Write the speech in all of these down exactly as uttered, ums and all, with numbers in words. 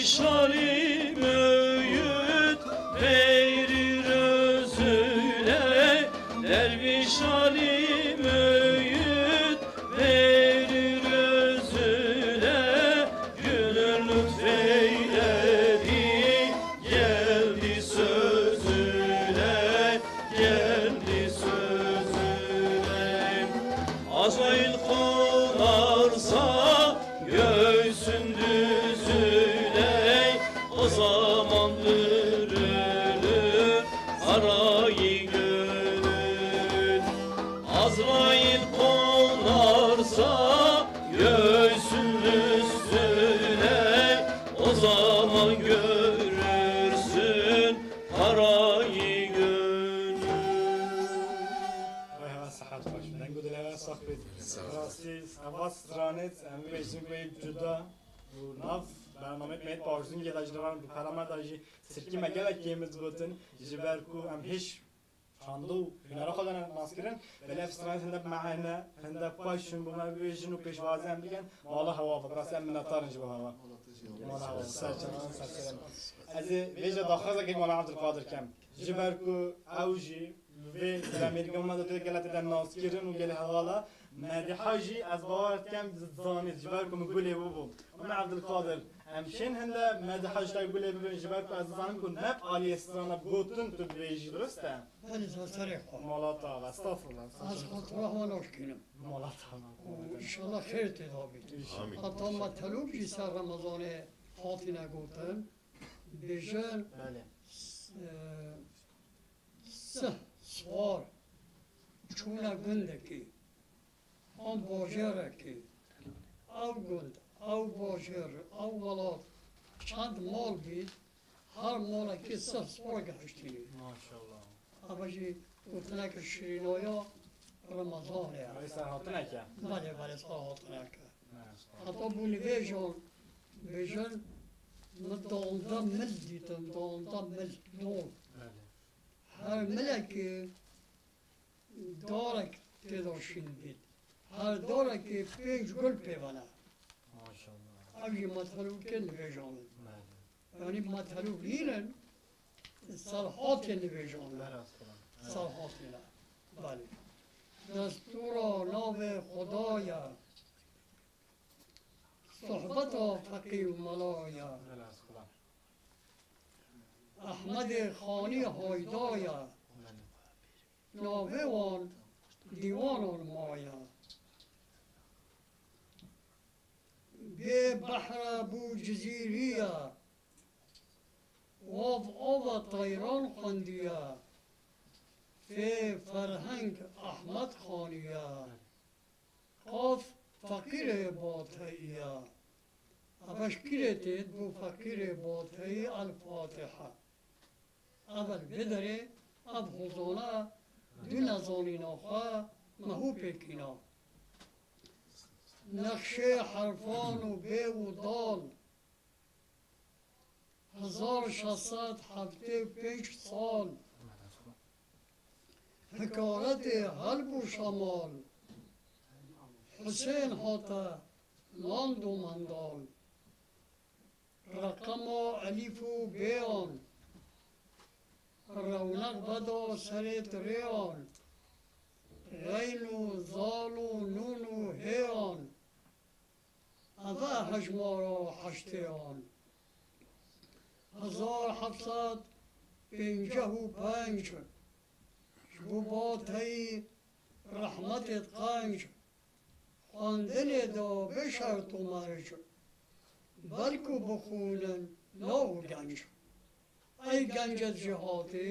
Şalim öğüt verir özüne, derviş alim öğüt verir özüne, gönül lütfeyledi, geldi sözüne, geldi sözüne. Azrail konarsa göğsün düzüne, o zaman dürülür arayı gönül. Azrail konarsa göğsün üstüne, o zaman görürsün parayı gönül. Vay hava, sıhhat xweş. Deng û dilê we sax bêt. Sağ ol. Rastî, hava stranêt, em bêjin wê cuda û nav bernameyê me yê parzûngê de jî, li van du perama de jî tirkî me gelek kêm digotin, ji ber ku em hêj çanda û hunera xwe de ne naskirin, belê ev stranêt hinde bi mehne, hinde xweş in, bo me bibêjin û pêşwazî em bikin. Mala hewa be, bi rastî em minetdar in ji bo hewa. Mala hewa be, ser çavan, ser serê me. Ez ê vêca daxwazekê mala Evdilqadir kem. Ji ber ku ew jî vê demêrgê me de tê gelek tê de naskirin û gelê hevala, Mediha jî ez bawer dikem zanît, ji ber ku min gulê wî bû. Mala Evdilqadir, em şên hinde Mediha ji te gulê bibin, ji ber ku ez dizanim ku ne bi aliyê strana gotin tu dibêjî, dirust e? Belê, ser serê xwe. Mala te be, estağfurullah, estağfurullah. Ez xatira wan aşkînim. Mala te be. Û înşallah xêr tê de bît. Amîn. Heta me telûk jî ser Remezanê hatine gotin. Bêjin, Belê. e, sih, swar, çûne gundekî, an bajêrekî, ew gund, ew bajêr, ew welat, çend mal bît, her malekî sih swar gihiştînî. Maşallah. Eva jî gotineke şirînaya Remezanê ye. Ev serhatineke. Belê, belê, serhatineke. Maşallah. Heta bû nivêjan, bêjin, min dawanda mil dîtin, dawanda mil, dol. Belê. Her milekê darek tê de şîn bît. Her darekê pênc gul pê ve ne. Maşallah. Ev jî me telûkê nivêjan in. Belê. Yanî me telûk nînin, serhatê nivêjan in. Belê, estağfurullah. Serhatê ne. Belê. Destûra navê Xweda ye. Sohbeta feqî û mela ye. Belê, estağfurullah. Ehmedê Xanî hayda ye. Belê. Navê wan dîwanan maye. Bê behre bû cizîrî ye. Wav ava teyran xwendiye. Fê ferheng Ehmed Xanî ye. Qaf feqîrê Bateyî ye. Ev eşkîrê têt bo feqîrê Bateyî El Fatiha. Evel vê derê ev hozana du nezanîna xwe mehû pêkîna. Nexşê herfan û bê û dal. Hezar şeş sed heftê û pênc sal. Hikaretê helb û şemal. Husên hate land û mendal. Reqema elîf û bêyan. Rewneq veda serêt rêyan. Xeyn û zal û nûn û hêyan. Eve hejmara heştêyan. Hezar heft sed pênceh û pênc. Ji bo Bateyî rehmetê qenc. Xwendinê de bê şert û merc. Belku bixwînin law û genc. Ey gencet jêhatî,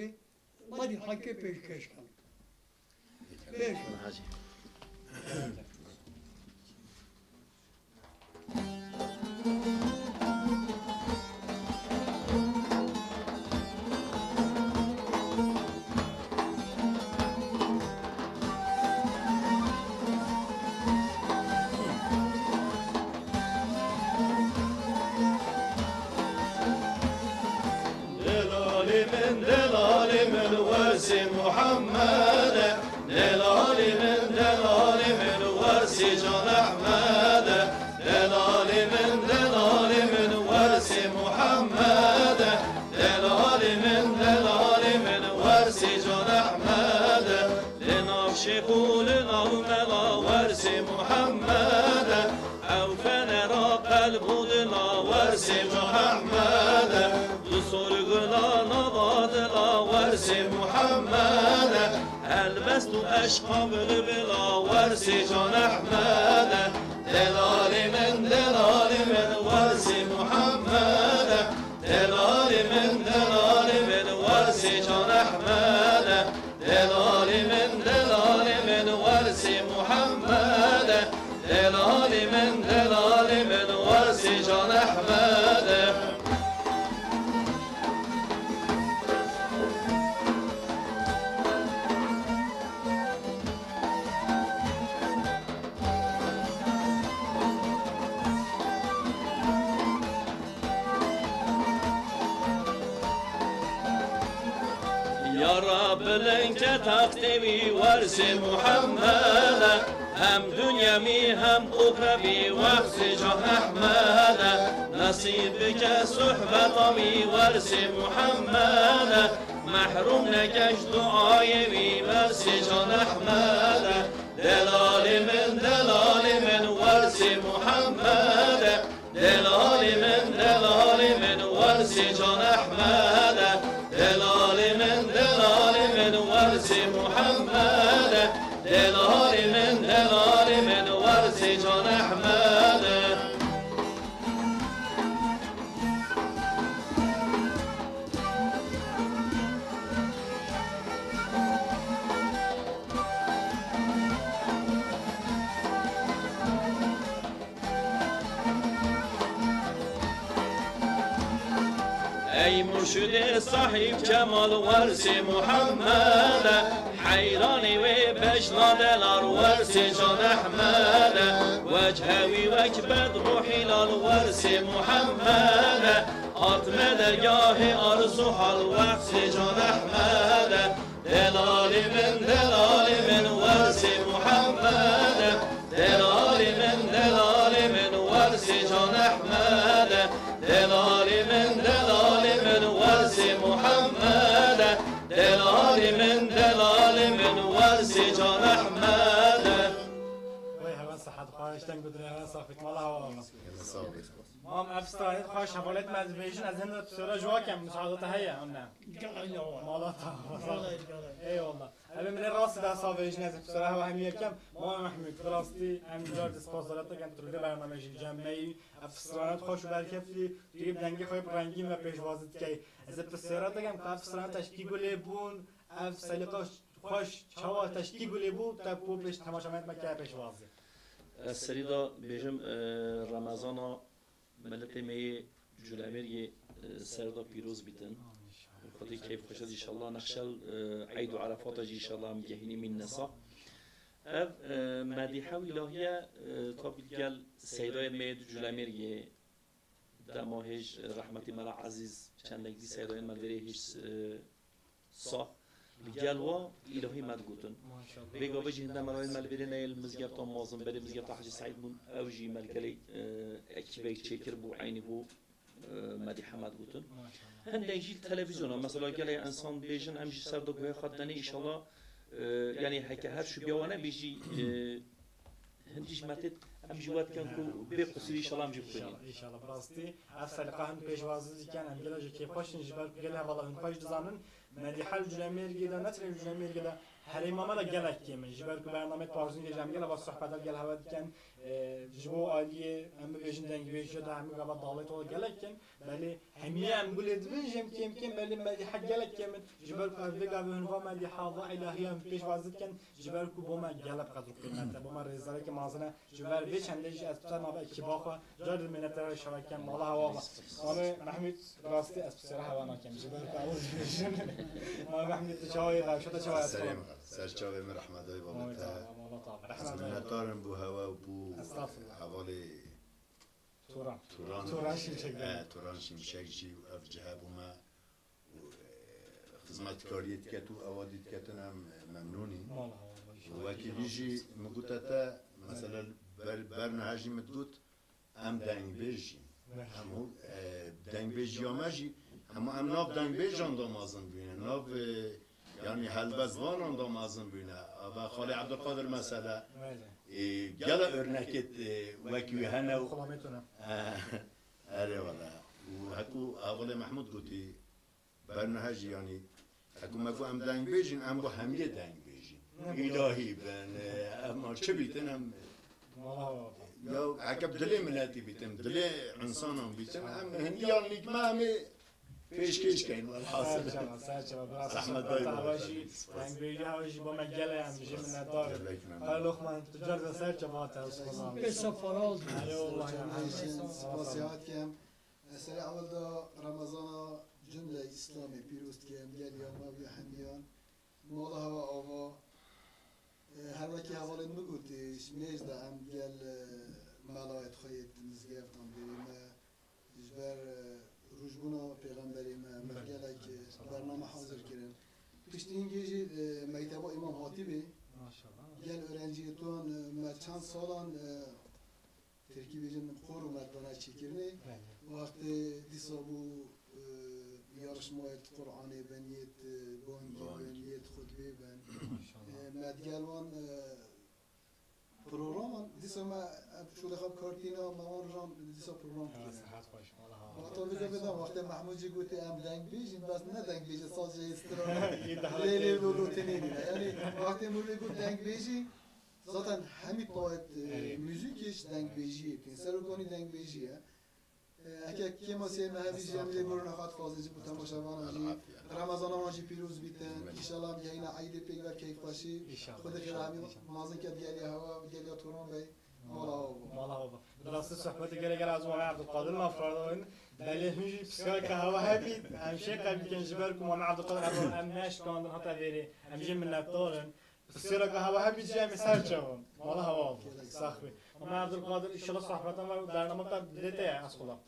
me dî hekê pêşkêş kin. Pêş. Delalî min, delalî min, wersî Muhammed e. Delalî min, delalî min, wersî Can Ehmed e. Delalî min, delalî min, wersî Muhammed Wersê Muhammede, du sorgula nava dila wersê Muhammede, helbest û eşqa bilbila wersê Can Ehmede, delalê min, delalê min wersê Muhammede, delalê min, delalê min wersê Can Ehmede. Delalê min, delalê min wersê Muhammede. Delalê min, delalê min wersê Can Ehmede. Ya Rab, bilin ke taxtê wî wersê Muhammede, hem dunya wî hem uxra wî wersê Can Ehmede, nesîb bike suhbeta wî wersê Muhammede, mehrûm neke ji duayê wî wersê Can Ehmede. Delalê min, delalê min wersê Muhammede. Delalê min, delalê min wersê Can Ehmede. Delalê min, delalê min wersê Muhammede. Delalê min, delalê min wersê Can Ehmede. Ey murşidê sahîb kemal wersê Muhammede, heyranê wê bejna delar wersê Can Ehmede, wechê wî wek bedr û hilal wersê Muhammede, hatme dergahê arz û hal wersê Can Ehmede. Delalê min, delalê min wersê Muhammede. Delalê min, delalê min wersê Can Ehmede. Delalê min, delalê min wersê Muhammede. Delalê min, delalê min wersê Can Ehmede. Wey heval sihet xwe, ji deng û dilê heval safî, mala heval. Sağ ol. Mam, ev stranê xweş hevalêt me dibêjin, ez hin de pisora ji wa kem, misaade te heye, an ne? Gel, gel, gel. Mala te. Gel, gel. Eyvallah. Ev min ê rastî de savê jin ez pisora hewa hemî yekem. Mam Mehmûd, bi rastî em car di spasdara te kem tu li vê bernameyê jî cem me yî. Ev stranê xweş û berkeftî, tu yê bi dengê xwe bi rengîn ve pêşwazî dikey. Ez ê pisora te kem ka ev stranê te ji kî gulê bûn, ev selîqa xweş çawa te ji kî gulê bû, te ku pêş temaşevanê me keye pêşwazî. Ez serî de bêjim, e, Remezana miletê me yê Culemêrgê, e, ser de pîroz bîtin. Xwedê keyf xweş et, înşallah nexşel, e, Eyd û Erefata jî înşallah em gehînî mîn nesa. Ev, e, medîhe û îlahiye, e, tabî gel seydayên me yê Culemêrgê, dema hêj, e, rehmetî Mela Ezîz, çendek dî seydayên me li vêrê hêj, e, sax. Li gel wa îlahî me digotin. Maşallah. Vê gavê jî hinde melayên me li vêrê neyê li mizgefta mezin, berê mizgefta Hecî Seîd bûn, ew jî me li gelê, e, ekîbek çêkir bû, eynî bû, e, medîhe me digotin. Maşallah. Hindek jî li televîzyona, mesela gelê însan bêjin, em jî ser de guhê xwe dene, înşallah, e, yanî heke her şubiya wane bê jî, e, Hindî ji me têt, em jî we dikin ku bê qusûrî înşallah em jî bixwînin. Înşallah, înşallah. Bi rastî ev selîqa hin pêşwazî dikin, em gelek jî kêfxweş in ji ber ku gelek hevala hûn xweş dizanin. Medîhe li Culemêrgê de, ne tenê li Culemêrgê de, herêma me de gelek kêm in. Ji ber ku bernameyê Parzûngê jî em gelek va sohbeta gel hewe dikin. E, ji bo aliyê, em bibêjin dengbêjiya de hemû gava dawet gelek in. Belê hemî em gulê dibin jî em kêm kêm, belê medîhe gelek kêm in. Ji ber ku ev vê gavê hûn va medîha, va îlahiya hûn pêşwazî dikin, ji ber ku bo me gelek qedr û qîmet e, bo me rêzdarekî mezin e. Ji ber vê çendê jî ez bi ser navê ekîba xwe car din minnetdar şewa dikim, mala hewa be. Mamê Mehmûd, rastî ez bi sera hewa nakim. Ji ber ku ew dibêjin. Mamê Mehmûd, tu çawa yî, rewşa te çawa ye? Serê min, ser çavê min rehmet dayê baba te. Mala te. Ez minnetdar im bo hewa û bo hevalê Turan. Turan. Turan Şimşek. E, Turan Şimşek jî û ev cihe bo me û, e, xizmetkariyê diket û ewa dî diketin em, e, memnûn in. Mala hewa be. Û wekî wî jî min gote te, mesela ber, berniha jî min digot, em dengbêj jî. Em hû, e, dengbêjiya me jî, hema em nav dengbêjan de mezin bûne, nav, e, yanî helbestvanan de mezin bûne. Ava Xalê Ebdulqadir mesela, e, gela örnekêt, e, wekî wî hene û, e, Erê wele. Û hekû hevalê Mehmûd gotî, berniha jî, yanî, hekû me got em dengbêj in, em bo hemiyê dengbêj in. Îlahî bin, em çi bîtin, em ya heke bi dilê miletî bîtin, dilê însanan bîtin, em hindiyan nîk me, em ê pêşkêş keyin, welhasil. Serçava, serçava, bi rastî. Zehmet dayî, hewa jî, dengbêjî hewa jî bo me gelek em jî minnetdar in. Gelek minnetdar. Ay Lokman, tu car de serçava te, Osman abi. Pêsa faraz. Erê wele. Spasiyat kem. Ez serê ewil de Remezana cumle Îslamê pîroz dikim, gel ya me û ya hemiyan. Mala hewa ava. E, her wekî hevalên min gotî, ji mêj de em gel, e, melayê xwe yê di mizgeftan berî me, ji ber, e, rojbûna pêxemberê me, me gelek, e, bername hazir kirin. Piştî hingê jî, e, mekteba Îmam Hatîbê, gel öğrenciyê tuan, e, me çend salan, e, Tirkî bêjin, xor û merdana çêkirinê. Belê. Wextê dîsa bû, e, yarışmayê Qur'anê bin, yê bangî bin, yê xutbê bin. Maşallah. E, me digel wan, e, programan, dîsa me, em şûlê xwe bi kar tîna, me wan rojan dîsa program kirin. Sihet xweş, wala ha. Wexta vêca bêdan, wextê Mehmûd jî gotê, em dengbêj in, bes ne dengbêjê, saz jî hêstirane. Lê lê lo lo tenê nîne. Yanî, wextê mirovê got dengbêjî, Zaten hemî tayet, e, muzîkê ji dengbêjiyê tên. Serokanî dengbêjî ye. E, heke kêmasiyê me hevî jî em lê borîna xwe dixwazin ji bo temaşevanan jî. Remezana wan jî pîroz bîtin. Înşallah em gehîna eydê pêk ve keyfxweşî. Xwedê xêra hemî mezin ke digeliya hewa, digeliya Turan Bey. Mala hewa bo. Mala hewa bo. Bi rastî sohbetê gelek gelek ez û Mamê Ebdulkadir me firada in. Belê hûn jî pisyareke hewa hebî, em şêqe bikin ji ber ku Mamê Ebdulkadir em neşkandin hata vêrê. Em jê minnetdar in. Pisyareke hewa hebî jî em ê ser çavan. Mala hewa bo. Sax bî. Ama Ebdulkadir, înşallah sohbeta me bernama te didê te ye, ez xulam.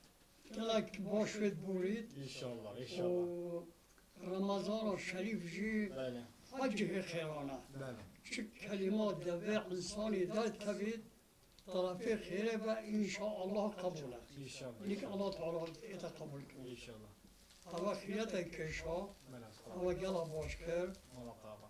Gelek baş wê borît. Înşallah, înşallah. Û Remezana şerîf jî Belê. Hecihê xêran e. Belê. Çi kelîma devê însanî derkevît, terefê xêrê be, înşallah qebûl e. Înşallah. Nîk Allah Teala ê te qebûl kir. Înşallah. Ewa xîretê kêşa, Belê, sağ ol. Ewa gela baş kir. Allah qaba.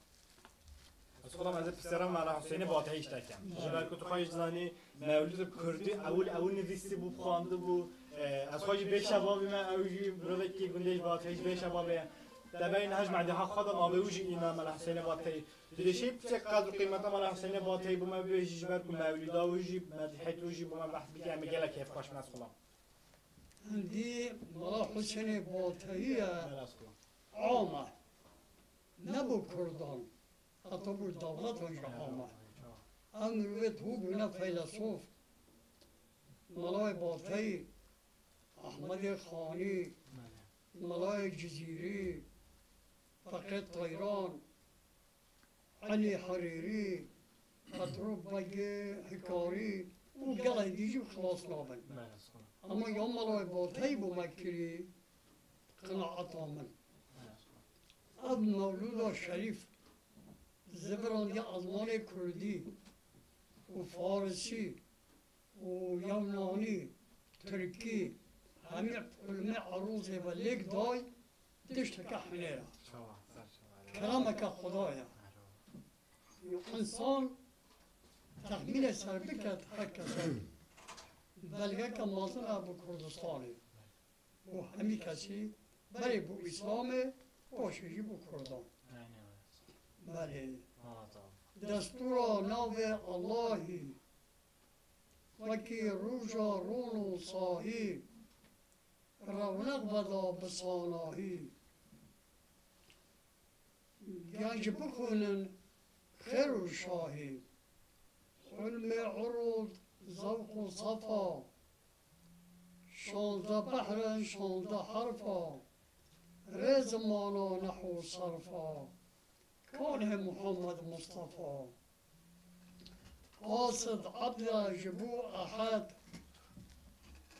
Ez xulam ez ê pisyara Mela Huseyinê Bateyî ji te kem. Ji ber ku tu xwe jî dizanî, mewlûd bi kurdî ewil, ewil nivîsî bû, xwendibû. E, ez xwe jî bê şebabî me, ew jî mirovekî gundê ji Bateyî ji bê şebabê ye. Te beyî niha ji medîha xwe de navê wî jî îna Mela Huseyinê Bateyî. Tu dê şêy piçek qedr û qîmeta Mela Huseyinê Bateyî bo me bibêjî, ji ber ku mewlûda wî jî, medîhê wî jî bo me behs bike, em ê gelek kêfxweş bin, ez xulam. Hindî Mela Huseyinê Bateyî ye. Belê, ez xulam. Am e. Ne bo kurdan. Heta bo dewletan jî am e. Ew mirovê tu bûne feylesof. Melayê Bateyî, Ehmedê Xanî, Melayê Cizîrî, Feqê Teyran, Elî Herîrî, Petrol Begê Hikarî û gelek dî jî xilas nabin. Belê, sağ ol. Ama ya Melayê Bateyî bo me kirî, qenaeta min. Ev mewlûda şerîf zivirandiye ezmanê kurdî û farisî û yewnanî, tirkî, hemî ilmê erûzê ve lêk day, tişteke hunêr e. Çawa, ser çawa. Keremeke Xwedayê. Însan texmînê ser biket, her kes belgeke mezin e bo Kurdistanê. Bo hemî kesî, berê bo Îslamê, paşê jî bo Kurdan. Belê. Destûra navê Allahî, wekî roja ron û sahî, rewneq veda bi sanahî. Yan jî bixwînin xêr û şahî. Hilmê urûd, zewq û sefa. Şazdeh behrin, şazdeh herfa. Rê zimana nehw û serfa. Kanê Muhammed Mustafa. Qasid Ebde ji bo Ehed.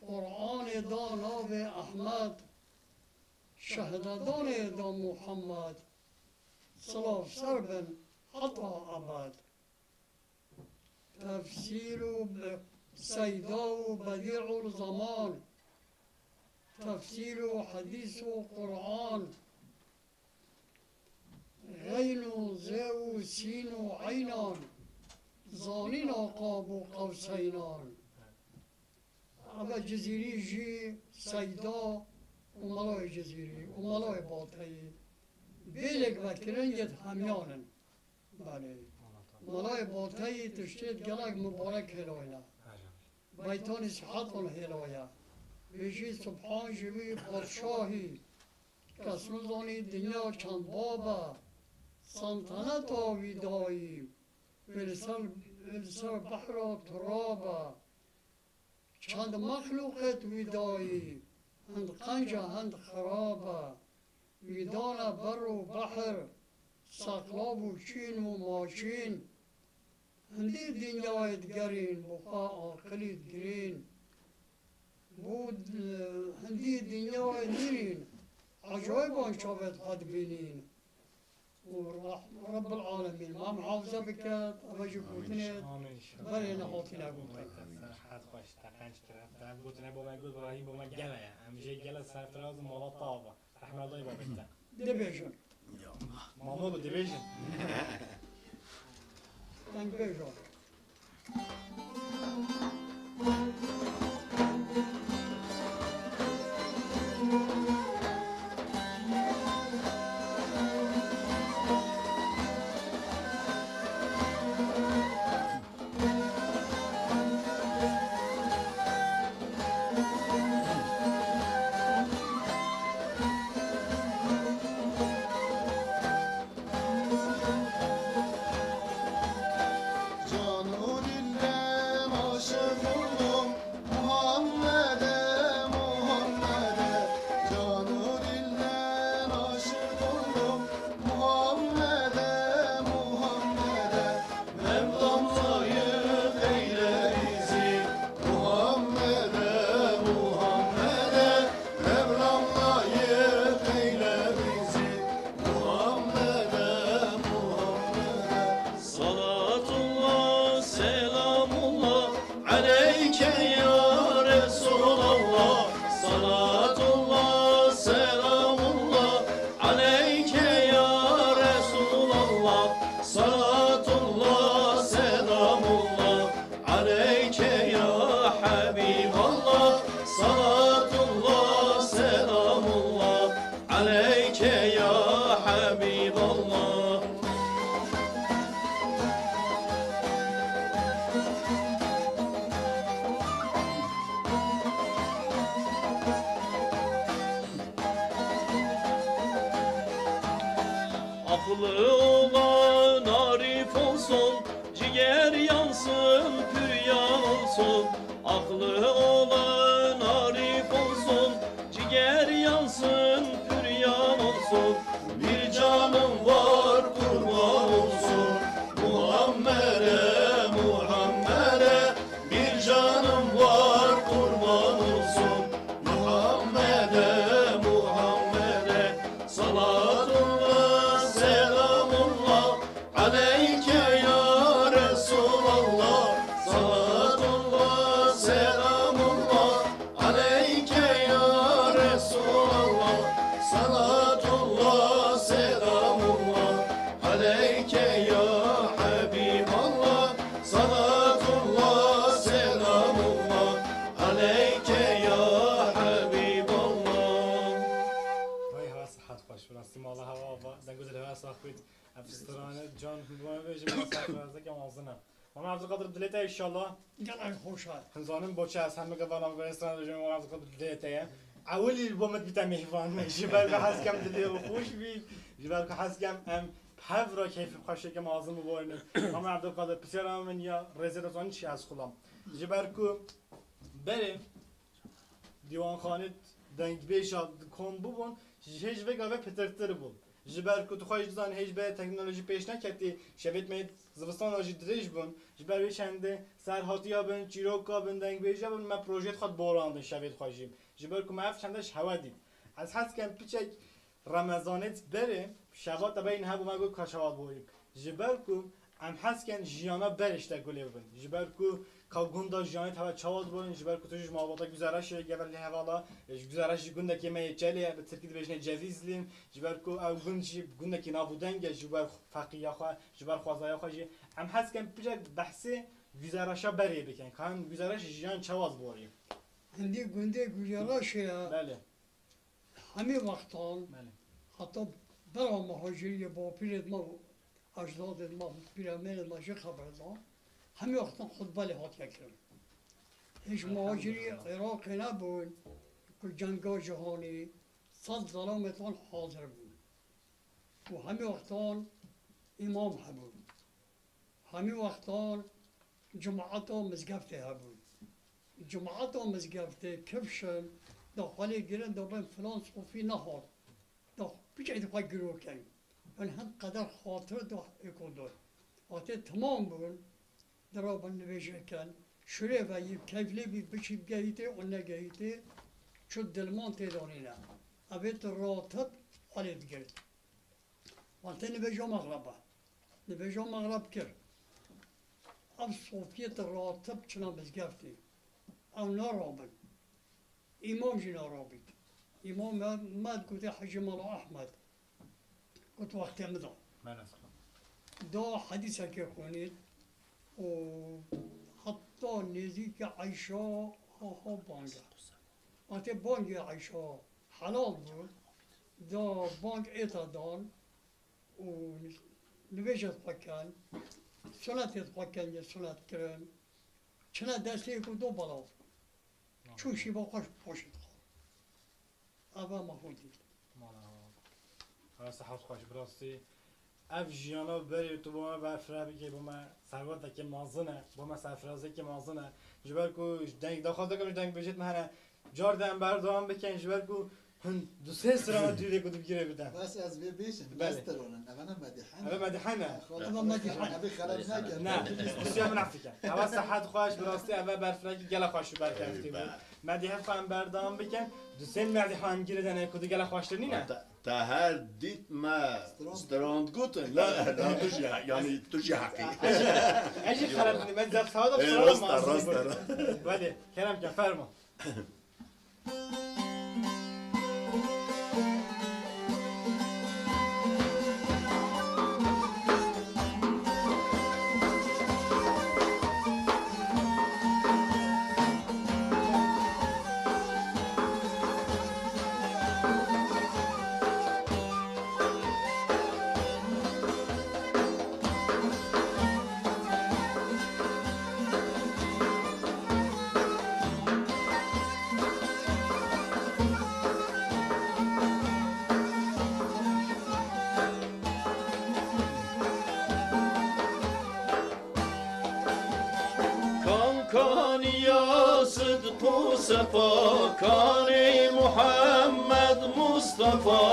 Qur'anê da navê Ehmed. Şehdedanê da Muhammed. Silav ser bin heta ebed. Tefsîr û be-, seyda û bedî'ul zeman. Tefsîr û hedîs û Qur'an. Xeyn û zê û sîn û eynan, zanîna qab û qewseynan. Eva Cizîrî jî Seyda û Melayê Cizîrî û Melayê Balteyî bêlek vekirin yê hemiyan in. Belê. Melayê Balteyî tiştêt gelek mibarek hêlayne. Beytanî sihetan hêlaye. Bêjî subhan ji wî padşahî, kes nizanî dinya çend bab e. Saltaneta wî dayî, wê li ser, wê li ser behra turab e. Çend mexlûqet wî dayî, hind qenc e, hind xirab e. Wî dane ber û behr, seqlav û çîn û maçîn. Hindî dinyayê digerîn, bo xwe aqilî digirîn. Bo, e, hindî dinyayê nîrîn, ecayîban çavêt xwe dibînîn. û Rab-, Rabbul Alemîn me muhafaza bike, eve jî gotinê Amîn inşallah. Berê nehatîne gotin. Serhat xweş, te qenc kir, te ev gotine bo me got, Ibrahîm bo me gele ye. Em jê gele serfiraz û mala te ava. Rehme Allahî babê te. Dibêjin. Mamo bi dibêjin. Dengbêjo. Can û dilden aşık oldum Muhammed'e, Muhammed'e. Can û dilden aşık oldum Muhammed'e, Muhammed'e. Mevlam layık eyle bizi Muhammed'e, Muhammed'e. Mevlam layık eyle bizi Muhammed'e, Muhammed'e. Salatullah, selamullah aleyke ya Resulallah. Salatullah, selamullah aleyke ya Resulallah. Salatullah, selamullah aleyke ya Habiballah. Salatullah, selamullah aleyke ya Habiballah. Aklı olan arif olsun, ciger yansın, püryan olsun. Aklı olan arif olsun, ciger yansın, püryan olsun. Bir canım var kurban olsun Muhammed'e, Muhammed'e. Bir canım var kurban olsun Muhammed'e, Muhammed'e. Salatullah, selamullah aleyke ya Resulallah. Salatullah, selamullah aleyke ya Resulallah. Salatullah, selamullah aleyke ya Habiballah. Salatullah, selamullah aleyke ya Habiballah. Vay ha, sihet xweş, bi rastî mala hewa ava, deng û dilê hewa sax bît. Ev strane can hûn bêjin, min serfirazeke mezin e. Mama Abdulkadir, dilê te inşallah. Gelek xweş e. Hûn zanin boçe ez hemî gava navberê strane dibêjim, Mama Abdulkadir dilê te ye. Ewilî li bo min dibîte mêvan. Ji ber ku hez dikem dilê we xweş bî. Ji ber ku hez dikem em bi hev re keyfê xweşeke mezin biborînin. Mama Abdulkadir, pisyara min ya rêzê de zanî çi ez xulam. Ji ber ku berê Dîwanxanê dengbêja kom bûbûn, ji hêj vê gavê pitirtir bû. Ji ber ku tu xwe jî dizanî hêj berê teknolojî pêş neketî, şevêt me yê zivistana jî dirêj bûn. Ji ber wê çendê serhatiya bin, çîroka bin, dengbêjiya bin, me projeyê xwe diborandin şevêt xwe jî. Ji ber ku me ev çende ji hewe dît. Ez hez dikem piçek Remezanê berê şeva te beyne hebû me got ka çawa diborî. Ji ber ku em hez dikin jiyana berê ji te gulê bibin. Ji ber ku ka gunda jiyanê te hebe çawa diborin, ji ber ku tu ji malbata güzeraşê geve lê hevala, ji güzeraş ji gundekê me yê Çelê, bi tirkî dibêjine Cevizlî, ji ber ku ew gund jî gundekî navûdeng e, ji ber feqiya xwe, ji ber xwezaya xwe jî. Em hez dikin piçek behsê güzeraşa berê bikin. Ka em güzeraş jiyan çawa diborî. Hindî gundê Gulî Reşê ye. Belê. Hemî wextan, Belê. Heta bera muhaciriyê bapîrê me û ecdadê me, pîremêrê me jê xeber da, hemî wextan xutbe lê hatiye kirin. Hêj muhacirî Elhamdulillah. Iraqê nebûn ku cenga cîhanî sed zelamê wan hazir bûn. Û hemî wextan îmam hebûn. Hemî wextan cumata mizgeftê hebûn. Cumata mizgeftê kifşin, da xwelê girin, da bên filan sofî nehat. Da bicehd xwe giroken. Bin hin qeder xatir da êko da. Wextê temam bûn, dirabin nivêjê ken. Şurê ve yî keyf lê bî biçî bigehîtê û negehîtê, çu dilman tê danîne. Evê tu ratib xwelê digirt. Wextê nivêja mexreba. Nivêja mexreb kir. Ev sofiyê di ratib çina mizgeftê. Ew narabin. Îmam jî narabît. Îmam me, me gotê Hecî Mela Ehmed. Got wextê min da. Mela Sala. Da hedîsekê xwînît û heta nêzîkî Eyşa ha ha bang e. Wextê bangê Eyşa helal bû, da bang êta dan, û nivêjê xwe ken, sunetê xwe ken, yê sunet kirin, çine destê ku do belav. Çû şîva xwe poşê dixwe. Eva me xwe dît. Mala. Ev sihet xweş, bi rastî. Ev jiyana berê tu bo me berfireh bikê, bo me serwetekê mezin e, bo me serfirazekê mezin e. Ji ber ku deng, daxwaz dikim ji dengbêjêt me hene, Car de em berdewam bikin, ji ber ku hin du sê sira me dûrê ku dibgire bidin. Bes ez vê bêjim, Belê. Nesteronin, eve ne medîhe ne. Eve medîhe ne. Xwe Eve medîhe ne. Eve xerab neke. Ne, kusiya min efike. Eve sehet xweş, bi rastî eve berfirekî gele xweş û berkeftî bû. Eyvah. Medîhe xwe em berdewam bikin, du sê medîhe em girê de ne ku di gele xweştir nîne. Te her dît me Strand. Strand gotin. La, la, tu jî, yanî tu jî heqî. Ez jî, ez jî xerab dikim. Ez zaf sawa da Ê, kusura rast e, ma rast e, rast e. Belê, kerem ke, fermo. Kan kaniya Sidq û Sefa, kanê Muhammed Mustafa,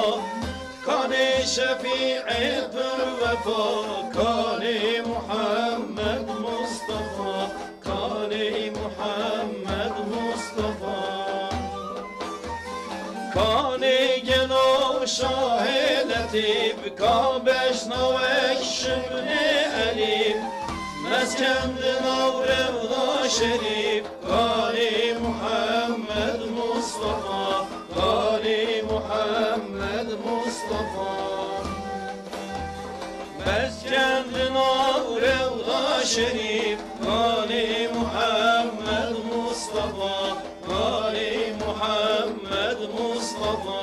kanê Şefîê pir wefa, kanê Muhammed Mustafa, kanê Muhammed Mustafa. Kanê gelo Şahê Letîf, ka beşnawek şibnê Elîf, mezkend nav rewda şerîf, kanê Muhammed Mustafa, kanê Muhammed Mustafa. Mezkend nav rewda şerîf, kanê Muhammed Mustafa, kanê Muhammed Mustafa.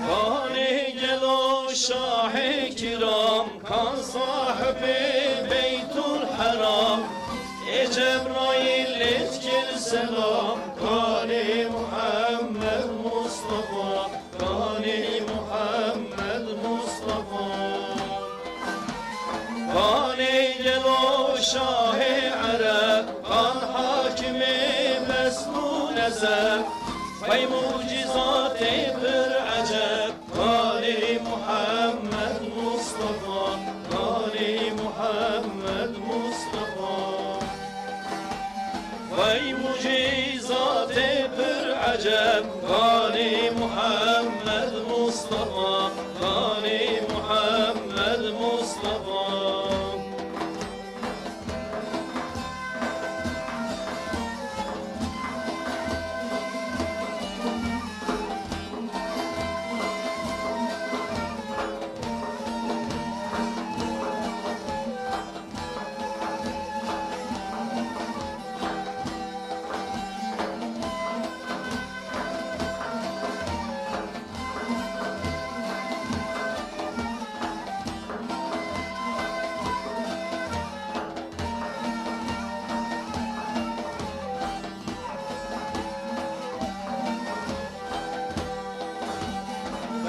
Kanê gelo Şahê Kiram, kan sahibê Beytul Heram, ê Cebraîl lê dikir selam, kanê Muhammed Mustafa, kanê Muhammed Mustafa. Kanê gelo Şahê Ereb, kan hakimê Mesnûn Ezeb, pey mucîzatê pir eceb, Muhammed Mustafa. Vay mucizatê pir eceb, kanî Muhammed Mustafa, kanî Muhammed Mustafa.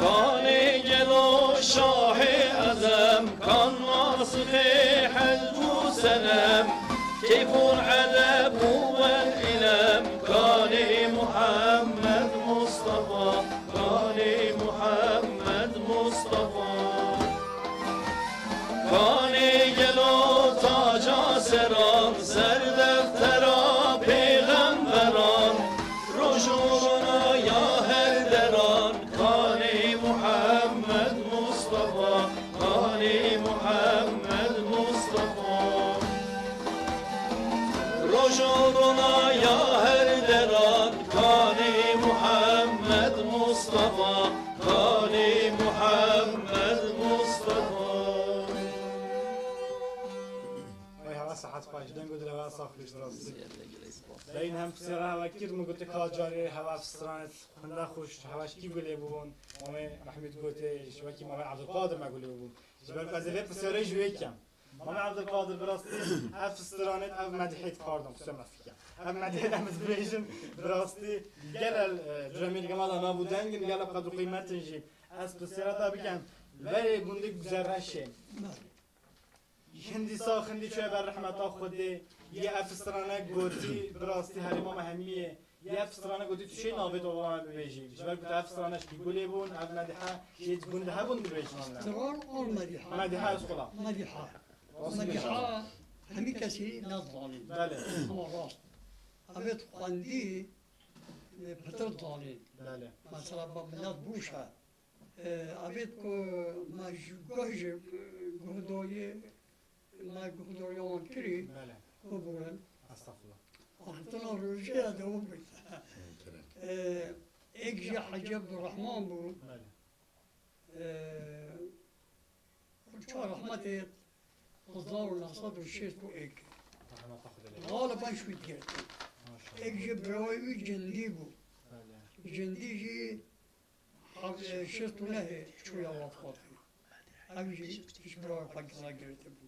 Kanê gelo şahê ezem, kan nasixê hec û senem, keyfûn edeb û wel îlem, kanê Muhammed Mustafa, kanê Muhammed Mustafa. Kanê gelo taca seran, ser deftera pêxemberan, roj û rona ya her deran, kanê Muhammed Mustafa, kanê Muhammed Mustafa. Roj û rona ya her deran, kanê Muhammed Mustafa, kanê Muhammed Mustafa. Vay hava sahat xweş, deng û dil hava saf bî, rastî. Leyîn hem pisêra hava kir, min gote ka carê hava fistiranet hunda xweş, hava şikî gulê bûbûn. Mamê Mehmûd gote, ji wekî Mamê Ebdulqadir me gulê bûbûn. Ji ber ku ez ê vê pisêrê ji wê kem. Mamê Ebdulqadir, bi rastî ev fistiranet, ev medihêt, pardon, kusura me fikir. Ev medihêt em dibêjin, bi rastî gelel, e, curemê li gema de nabû dengin, gelel qedr û qîmetin jî. Ez pisêra te bikem, verê gundê Güzelreşê. Hindî sax, hindî çûye ber rehmeta Xwedê, yê ev fistiranek gotî, bi rastî herêma me hemî ye. Yê ev fistiranek gotî, tu çê navê to bana bibêjî? Ji ber ku tu ev fistiranek jî gulê bûn, ev medihe, yê di gund hebûn dibêjin ne? Fistiran an mediha? Mediha, ez xwela. Mediha. Rast Mediha, hemî kesî ne zanîn. Belê. Ama rast. Ev ê tu xwendî, e, pitir zanîn. Belê. Mesela, ba milet bûş e. E, avêt ku me ji guh ji guhdariyê, me guhdariya wan kirî, Belê. Bibûrin. Estağfurullah. Axiftina rojê ya dewam bike. E, êk jî Hecî Ebdurrahman bû. Belê. E, Çar rehmetê hezar û neh sed û şêst û êk. Rehmeta Xwedê lê. Galiben şût girtin. Maşallah. Êk ji birayê wî Cindî bû. Belê. Cindî jî Ev, e, şêst û nehê çûye wefatê. Ev jî ji birayê xwe giza girtibû.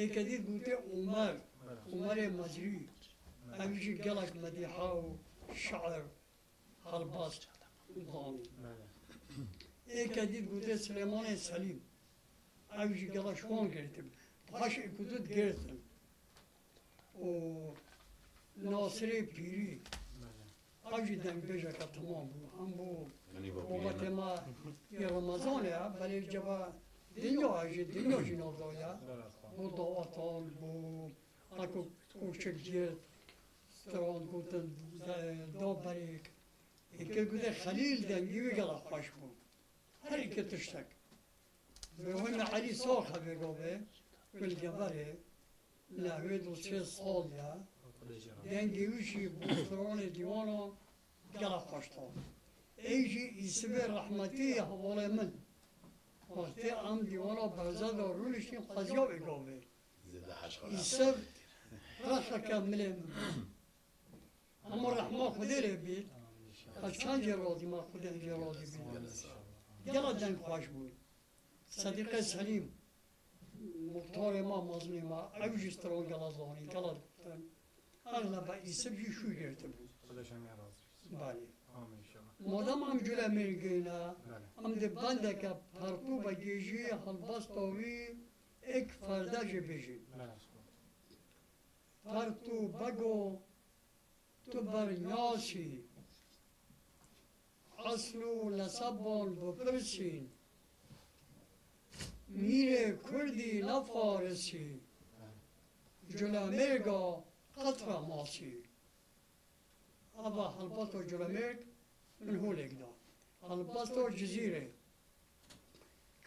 Êke dî gote Umer, Umerê Mezrî. Ev jî gelek medîha û şiir, helbest zanî. Êke dî gote Silêmanê Selîm. Ew jî gelek şiir girtibû. Paş êk û du girtin. û Nasirê Pîrî. Belê. Ev jî dengbêjeke temam bû. Em bû Yanî babetê me yê Remezanê ye, belê ceva dinya, ez jî dinya jî nav daye. Belê, xwe. Bû dawetan, bû heko koçik girt, stran gotin, da, da berêk. Êkê gote Xelîl, dengê wî gelek xweş bû. Her êkê tiştek. Bi wê me Elî Sax hevê gavê, Gulgeverê, nehwê du sê sal ye. Dengê wî jî bi stranê dîwana gelek xweş da. Ê jî Îsibê rehmetî hevalê min. Wextê em dîwana Behzada rûniştîn, xweziya wê gavê. Zêde heş xwe Îsib rexeke milê min. Hema rehma Xwedê lê bît. Ez çend jê razî me, Xwedê jê razî bît. Gela deng xweş bû. Sedîqê Selîm, muxtarê me, mezinê me, ew jî stran gela zanî, gela digotin. Exlebe Îsib jî şû girtibû. Xwedê ji hemî razî bît. Belê. Amîn înşallah. Madem em Culemêrgê ne, Belê. Em dê bendeke Pertû Begê jî helbesta wî êk ferde jê bêjin. Belê. Pertû Bego, tu bernyasî, esl û neseban bipirsîn. Mîrê Kurdî ne Farisî, Culemêrga qetra masî. Eva helbesta Culemêrg min holêk da. Helbesta Cizîrê.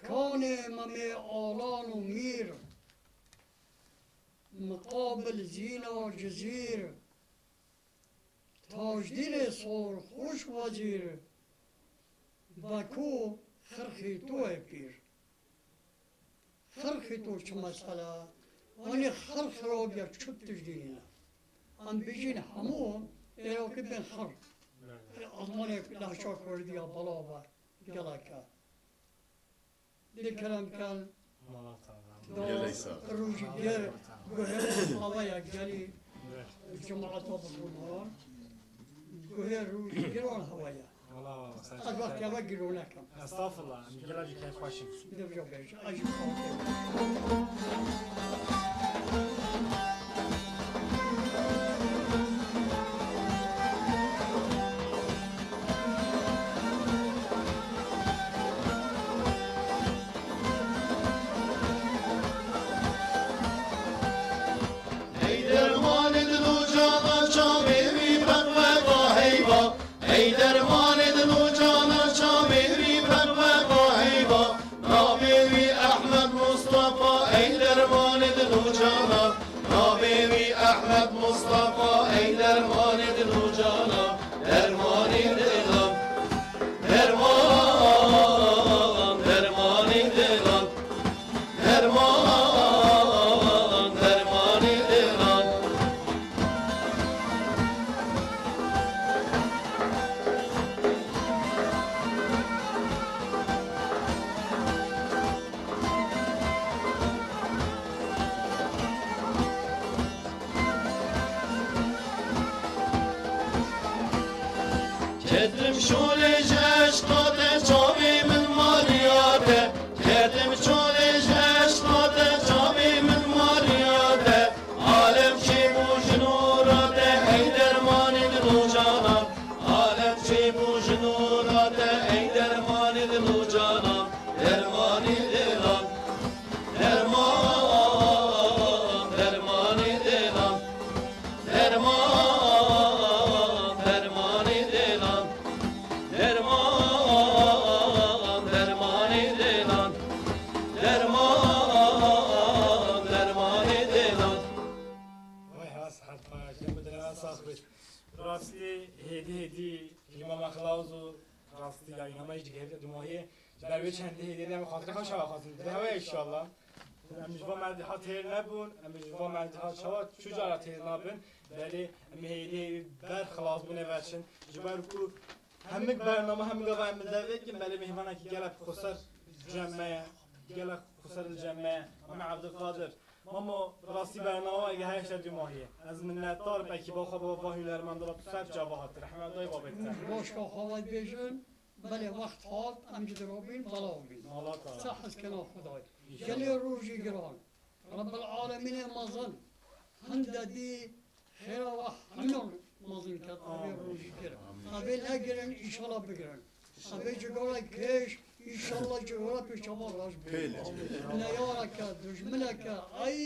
Kanê Memê Alan û Mîr, miqabil Zîna Cizîr, Tacdînê Sorxûş Wezîr, Vekû Xirxî Tuê Pîr. Xirxî to çi mesele? Anî xir xirabiya çi tiştî nîne? Em bijîn hemû Êraqî bên xir. Almanê lehça Kurdî ya belav e, gelek e. Dê kerem ken, Gelek sağ ol. Rojî ger, guhê xaweya gelî, cemaeta bikin. Guhê rojî ger an hewaya. Wala, wala, sen Ez wextê ve girone kim. Estağfurullah, em gela jî keyf xweş in. Dibjo bêj, ez jî xatir. Ey dermanê dil û cana, çavê wî peqpeqa heyva. Ey dermanê dil û cana, çavê wî peqpeqa heyva. Navê wî Ehmed Mustafa, ey dermanê dil û cana. Navê wî Ehmed Mustafa, ey dermanê dil û cana. Dermanê dilan, derman, dermanê dilan. Derman, dermanê dilan. Ketim şolê ji eşqa te, çavê min mariya te. Ketim şolê ji eşqa te, çavê min mariya te. Alem çêbû ji nûra te, ey dermanê dil û canan. Alem çêbû ji nûra te, ey dermanê dil û canan. Dermanê dilan. Derman, dermanê dilan. Derman, dermanê dilan. Derman, dermanê dilan. Derman, dermanê dilan. Vay, ha, sihet, vay, kemudine sax bit. Rastî, hêdî, hêdî, îmama xilaz û rastî, ya, îmama jî digihîte dumahiyê. Ji ber wê çendê hêdî em xatirê xwe şewa xwazin. Dibe hewe inşallah. Em ji van merdiha têr nebûn, em ji van merdiha çawa çu cara têr nabin. Belê em hêdî hêdî ber xilasbûnê veçin. Ji ber ku hemik bername, hemik gava em bi devê dikin, belê mêhmanekî gelek xweser cem me ye. Gelek xweser li cem me ye. Mame Ebdulkadir. Mamo, rastî bername weke her şer dumahiyê. Ez minnetdar im, ekîba xwe, baba hunermenda, tu ser çava hatî. Rehmet dayê babê te. Başka xwe bêjin. Belê wext hat, em ji dirobîn belav bîn. Mala te ava. Sa hezkena Xwedayê. Gelê rojî giran. Rebbil Alemînê mezin. Hinde dî xêra we hemî mezin ket, evê rojî girin. Evê negirin, înşallah bigirin. Evê cigara kêş, înşallah cigara pêşava rast bî. Neyareke, dujmineke, ay,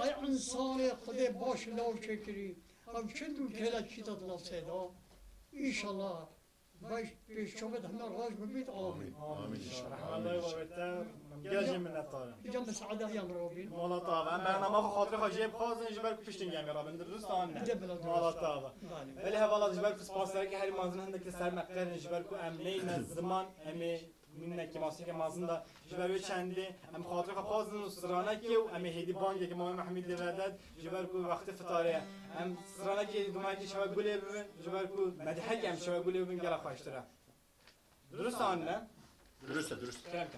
ay însanê Xwedê baş law çêkirî. Ew çi dû kêlekî te dina sêda. Înşallah. Baş pêşçavê hemî rast bibît, amîn. Amîn. Rehmet dayê babê te, gelek jî minnetdar im. Îca misaade ya min rabîn. Mala te ava. Em bernama xwe xatirê xwe jê bixwazin, ji ber ku piştî em ê rabin. Dirust an ne? Îca bila dirust. Mala te ava. Belê. Belê hevala, ji ber ku spas sereke herî mezin hindek li ser me qerin, ji ber ku em neyne ziman, em ê Mînekî maseke mezin de ji ber wê çendê em xatirê xwe bixwazin û stranekê û em ê hêdî bangekî Mamê Mehmûdê vedin, ji ber ku wextê fitarê ye. Em stranekê dumekî şewe gulê bibin, ji ber ku medihekê em şewe gulê bibin gelek xweştir e. Dirust an ne? Dirust e, dirust. Kerem ke.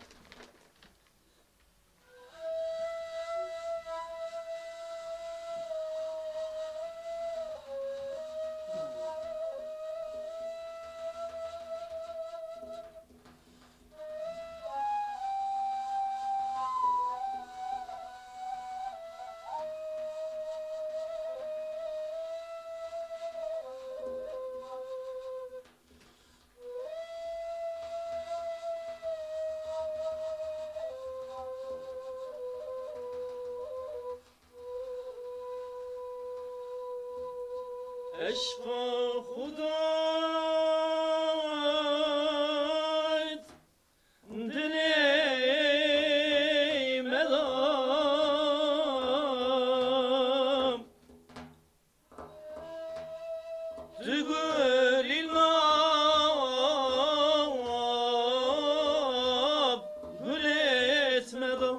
Eşqa Xuda dilê me da. Tu gulî nav gulêt me da.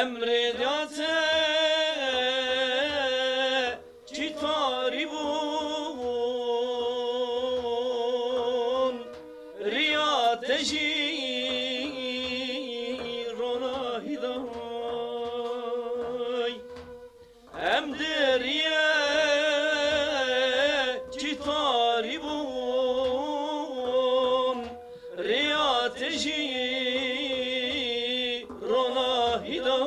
Emrê da te çi tarî bûn, riya te jî ronahî day. Em di riyê çi tarî bûn, riya te jî ronahî day.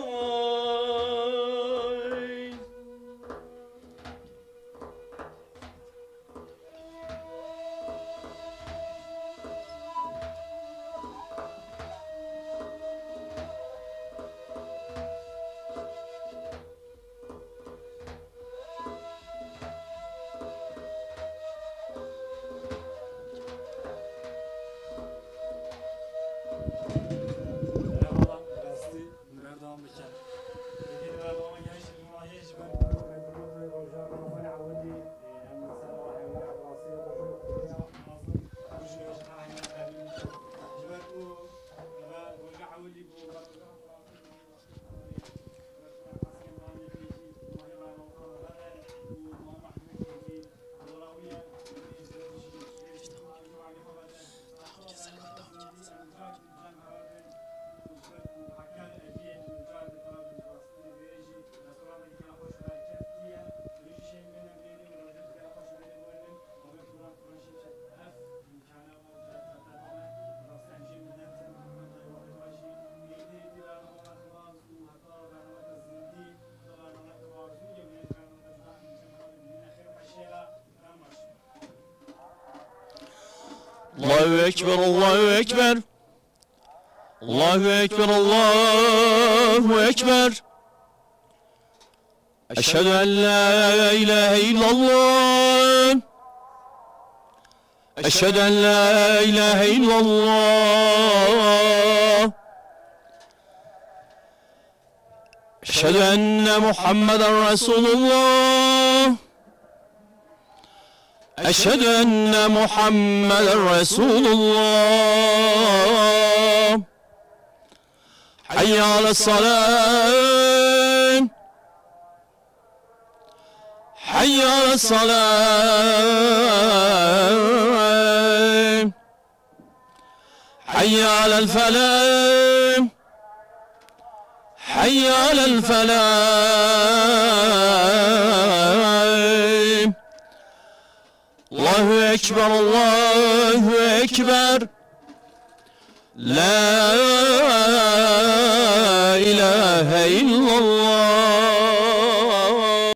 Eyvallah, rastî, berdewam bikin. Peki, berdewam gelişi, buna hiç ben, ben, ben, roja Ramazan ewilî, e, em ser wa hewlî rastî roja Ramazan, bu jî roja hewlî, ji ber ku, e, roja ewilî bu, Allahu Ekber, Allahu Ekber. Allahu Ekber, Allahu Ekber. Eşhedü en la ilahe illallah. Eşhedü en la ilahe illallah. Eşhedü enne Muhammeden Resulullah. Eşhedü enne Muhammeden Resulullah. Hayye alas salah. Hayye alas salah. Hayye alel felah. Hayye alel felah. Allahu Ekber, Allahu Ekber. La ilahe illallah.